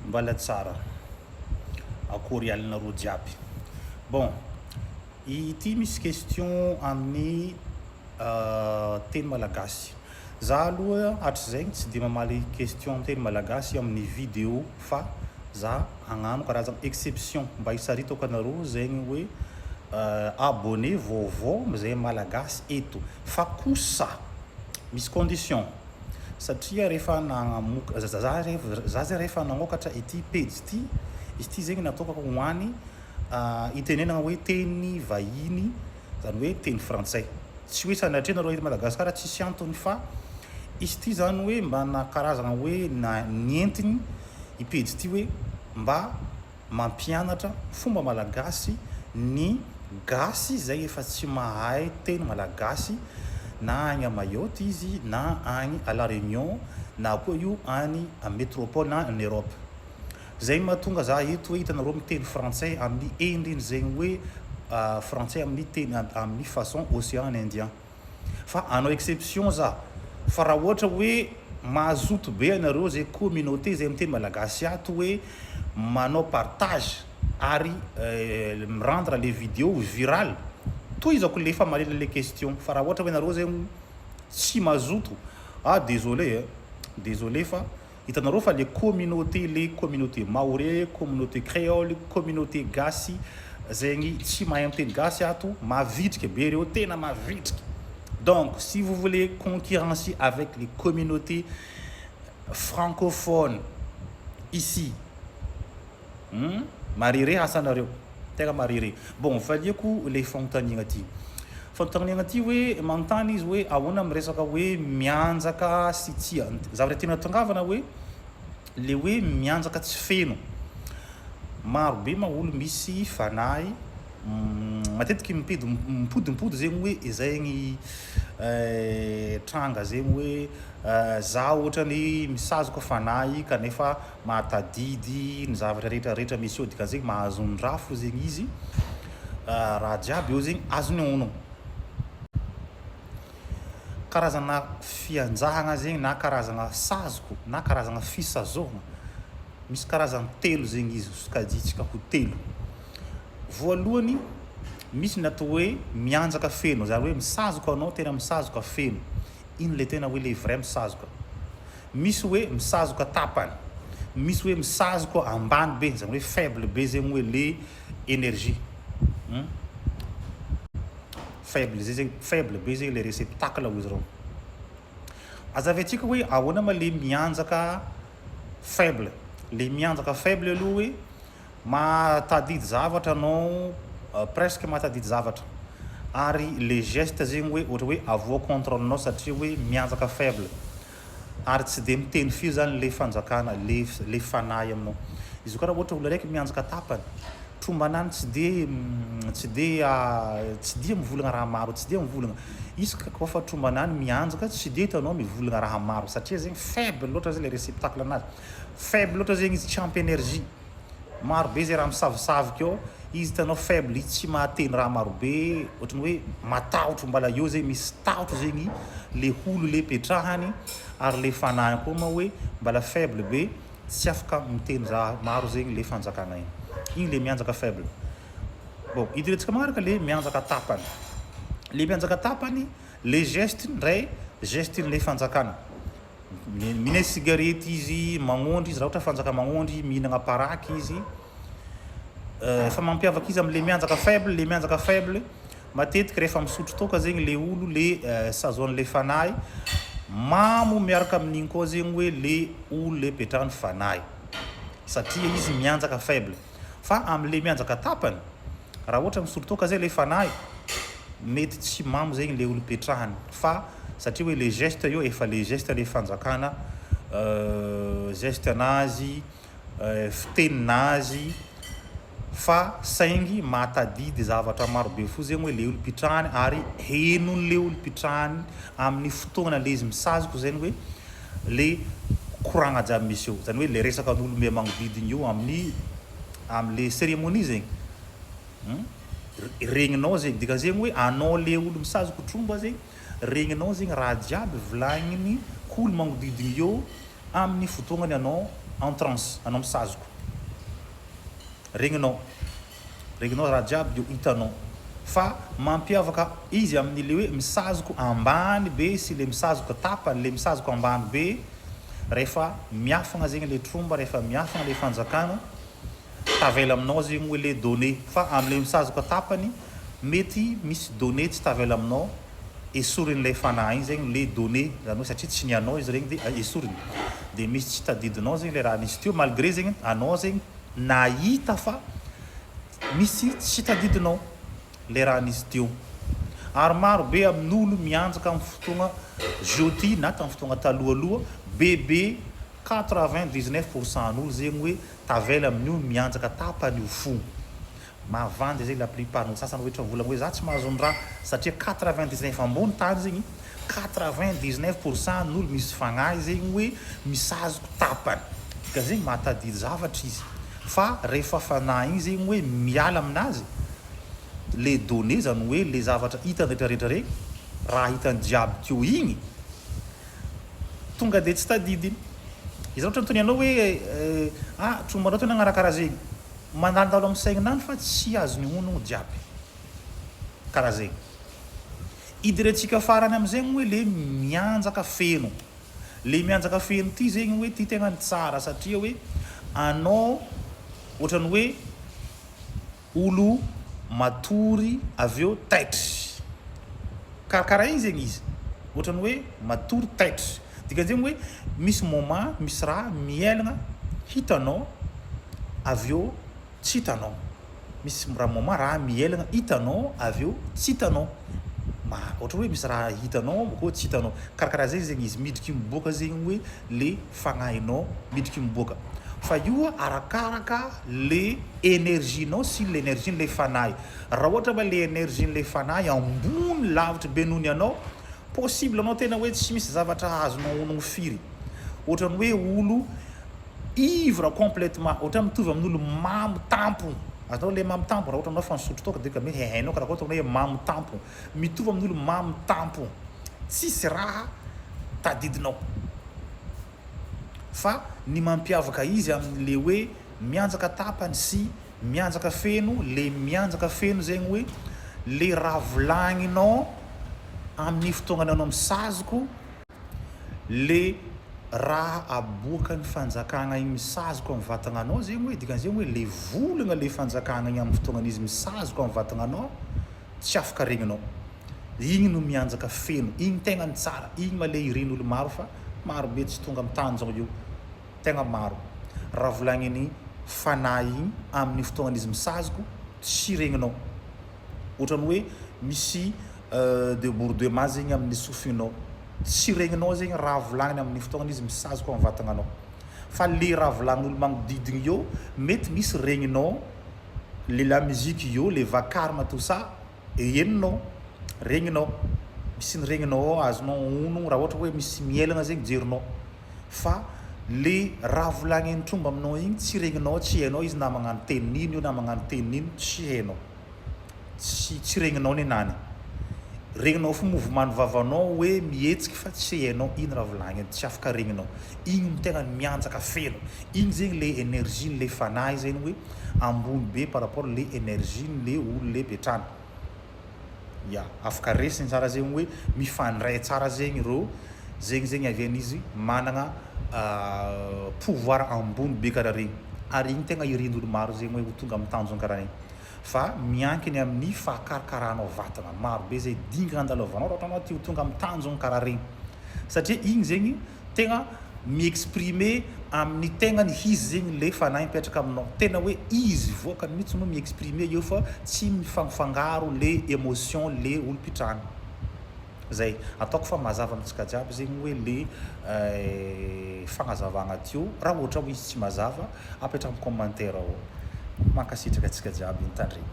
Mbala tsara. Akory alinareo jiaby. Bon, ity misy question amin'ny teny malagasy. Za aloha hatrizay tsy de mamaly question amin'ny teny malagasy amin'ny vidéo fa za hagnano karazana exception mba hisaritako anareo zegny hoe abonné vaovao amizay malagasy eto. Fa kosa misy condition satria rehefa nagnamoka za za zay rehefa nagnokatra ity pejy ity, izy ity zegny natokako ho an'ny hitenenana hoe teny vahiny zany hoe teny frantsay. Tsy hoe sanatria nareo eto Madagasikara tsisy antony fa izy ity zany hoe mba na karazana hoe na nentiny i pejy ity hoe mba mampianatra fomba malagasy ny gasy izay efa tsy mahay teny malagasy na agny à Mayotte izy na agny à la Réunion na koa io any à métropole na en Europe. Zay mahatonga za eto hoe hitanareo miteny frantsay amin'ny endriny zegny hoe frantsay amin'ny teny amin'ny façon océan indien. Fa hanao exception za fa raha ohatra hoe mazoto be anareo zay communauté zay miteny malagasy ato hoe manao partage ary mi rendre le vidéo viral, tohizako le famarina le question fa raha ohatra hoe nareo zegny tsy mazoto, ah désolé désolé fa hitanareo fa le communauté, le communauté mahorais, communauté créole, communauté gasy zegny tsy mahay miteny gasy ato, mavitrika be reo, tena mavitrika. Donc si vous voulez concurrencer avec les communautés francophones ici, marire asanareo, tegna marire. Bon, valiako le fanontaniana ty. Fanontaniana ty hoe manontany izy hoe ahoana miresaka hoe mianjaka sy tsia. Zavatra tiana tongavana hoe le hoe mianjaka tsy feno. Maro be ma olo misy fanahy matetiky mipody mipodimpody zegny hoe izay tranga zegny hoe za ohatrany misazoka fanahy kanefa mahatadidy ny zavatra rehetrarehetra misy eo dikan'izegny mahazo ny raha fo zegny izy raha jiaby eo zegny azony honogno. Karazana fianjahagna zegny na karazagna sazoko na karazagna fisazôhagna, misy karazany telo zegny izy sokajintsika ho telo. Voalohany, misy ny atao hoe mianjaka feno, zany hoe misazoka anao tena misazoka feno, iny le tena hoe le vrai misazoka. Misy hoe misazoka tapany, misy hoe misazoka ambany be, zany hoe faible be zegny hoe le énergie, faible zay zegny, faible be zegny le réceptacle hozy reo. Azavaintsika hoe ahoana ma le mianjaka faible, le mianjaka faible aloha hoe mahatadidy zavatra anao, presque mahatadidy zavatra ary le geste zegny hoe ohatra hoe avoa contrôle-nao satria hoe mianjaka faible ary tsy de miteny firy zany le fanjakana le le fanahy aminao. Izy koa raha ohatra olo araiky mianjaka tapany, trombanany tsy de tsy de tsy dia mivolagna raha maro, tsy dia mivolagna. Izy kaofa trombanany mianjaka tsy de hitanao mivolagna raha maro satria zegny faible loatra zay le réceptacle anazy, faible loatra zegny izy tsy ampy énergie. Maro be zay raha misavosavoka eo, izy hitanao faible, izy tsy mahateny raha maro be, ohatran'ny hoe matahotro mbala eo zay misy tahotro zegny le olo le ipetrahany ary le fanahiny koa moa hoe mbala faible be tsy afaka miteny raha maro zegny le fanjakana igny, igny le mianjaka faible. Bon, idirantsika magnaraka le mianjaka tapany, le mianjaka tapany le geste ndray geste-n'le fanjakana. Mihinana cigarette izy, magnondry izy, raha ohatra fanjaka magnondry, mihinagna paraky izy. Fa mampiavaka izy amle mianjaka faible, le mianjaka faible matetiky rehefa misotro toaka zegny le olo le sazoan'le fanahy, mamo miaraka amin'igny koa zegny hoe le olo le ipetrahan'ny fanahy satria izy mianjaka faible. Fa amle mianjaka tapany, Raha ohatra misotro toaka zay le fanahy, mety tsy mamo zegny le olo ipetrahany fa satria hoe le geste io efa le geste le fanjakana, geste anazy, fiteninazy fa saingy mahatadidy zavatra maro be fo zegny hoe le olo ipitrahany ary henon'le olo ipitrahany amin'ny fotoagna le izy misazoko zegny hoe le koragna jiaby misy eo, zany hoe le resaka an'olo mbe magnodidigny io amin'ny amle cérémonie zegny hum regninao zegny dikan'zegny hoe anao le olo misazoko tromba zegny regninao zegny raha jiaby volagniny olo magnodidigny eo. Amin'ny fotoagnany anao en transe, anao misazoko. Regninao. Regninao raha jiaby io hitanao. Fa mampiavaka izy amin'ny le hoe misazoko ambany be sy le misazoko tapany, le misazoko ambany be rehefa miafagna zegny le tromba, rehefa miafagna le fanjakagna, tavela aminao zegny hoe le données. Fa amle misazoko tapany mety misy données tsy tavela aminao, esorin'ilay fanahy igny zegny le données, zany hoe satria tsy ny anao izy regny de esoriny. De misy tsy tadidinao zegny le raha nisy teo malgré zegny anao zegny nahita fa misy tsy tadidinao le raha nisy teo. Ary maro be amin'olo mianjaka amin'ny fotoagna zao ty na tamin'ny fotoagna talohaloha, bebe 99% an'olo zegny hoe tavela amin'io mianjaka tapany io fo. Mavandy zegny la plupart ny sasany hoe mivolagna hoe za tsy mahazo ny raha satria 99 ambony tany zegny, 99% n'olo misy fagnahy zegny hoe misazoko tapany. Ka zegny mahatadidy zavatra izy. Fa rehefa fanahy igny zegny hoe miala aminazy, le données zany hoe le zavatra hitany retraretra regny, raha hitany jiaby teo igny, tonga de tsy tadidiny. Izy raha ohatra anontanianao hoe ah trombanao teo nagnano raha karaha zegny, mandalondalo amin'ny saigninany fa tsy azony honogno jiaby. Karaha zegny. Idirantsika farany amizegny hoe le mianjaka feno. Le mianjaka feno ty zegny hoe ty tegna ny tsara satria hoe anao ohatrany hoe olo matory avy eo taitry. Karakaraha igny zegny izy. Ohatrany hoe matory taitry. Dikan'izegny hoe misy moment misy raha mihelagna hitanao avy eo tsy hitanao. Misy raha moment raha mihelagna hitanao avy eo tsy hitanao. Ohatra hoe misy raha hitanao bakeo tsy hitanao. Karakaraha zay zegny izy midriky miboaka zegny hoe le fagnahinao midriky miboaka. Fa io arakaraka le énergie-nao sy le énergie-n'le fanahy. Raha ohatra ma le énergie-n'le fanahy ambony lavitry be noho ny anao, possible anao tena hoe tsy misy zavatra azonao onogno firy. Ohatrany hoe olo ivre complètement, ohatra mitovy amin'olo mamo tampony. Azonao le mamo tampony, raha ohatra anao efa nisotro toaka de mety hainao karaha ohatra hoe mamo tampony. Mitovy amin'olo mamo tampony, tsisy raha tadidinao. Fa ny mampiavaka izy amin'le hoe mianjaka tapany sy mianjaka feno, le mianjaka feno zegny hoe le raha volagninao amin'ny fotoagnany anao misazoko, le raha aboakan'ny fanjakagna igny misazoko amin'ny vatagnanao zegny hoe, dikan'izegny hoe le volagna le fanjakagna igny amin'ny fotoagnan'izy misazoko amin'ny vatagnanao tsy afaka regninao. Igny no mianjaka feno, igny tegna ny tsara, igny ma le irin'olo maro fa maro be tsy tonga amin'ny tanjogno io, tegna maro. Raha volagnin'ny fanahy igny amin'ny fotoagnan'izy misazoko tsy regninao. Ohatrany hoe misy debordement zegny amin'ny sofinao, tsy regninao zegny raha volagniny amin'ny fotoagnany izy misazoko amin'ny vatagnanao. Fa le raha volagnin'olo magnodidigny eo mety misy regninao, le la musique eo, le vacarme tout ça henonao, regninao, misy ny regninao ao azonao onogno raha ohatra hoe misy mihelagna zegny jerinao. Fa le raha volagnin'ny tromba aminao igny tsy regninao, tsy hainao izy na magnano tenin'ino io na magnano tenin'ino tsy hainao. Tsy tsy regninao nenany. Regninao fo mouvement ny vavanao hoe mihetsiky fa tsy hainao ino raha volagniny, tsy afaka regninao. Igny no tegna mianjaka feno. Igny zegny le énergie le fanahy zegny hoe ambony be par rapport le énergie le olo le betrana. Ya, afaka resiny tsara zegny hoe mifandray tsara zegny ireo, zegny zegny avian'izy managna pouvoir ambony be karaha regny. Ary igny tegna irin'olo maro zegny hoe ho tonga amin'ny tanjogno karaha igny. Fa miankiny amin'ny fahakarakaranao vatagna. Maro be zay dingana andalovanao raha ohatra anao te ho tonga amin'ny tanjogno karaha regny. Satria igny zegny tegna mi-exprimer amin'ny tegnany izy zegny le fanahy mipetraka aminao. Tena hoe izy voakany mihitsy no mi-exprimer eo fa tsy mifangafangaro le émotion le olom-pitrahana. Zay. Ataoko fa mazava amintsika jiaby zegny hoe le fagnazavagna teo. Raha ohatra hoe izy tsy mazava, apetraho amin'ny commentaire ao. Mankasitraka antsika jiaby nitandregny.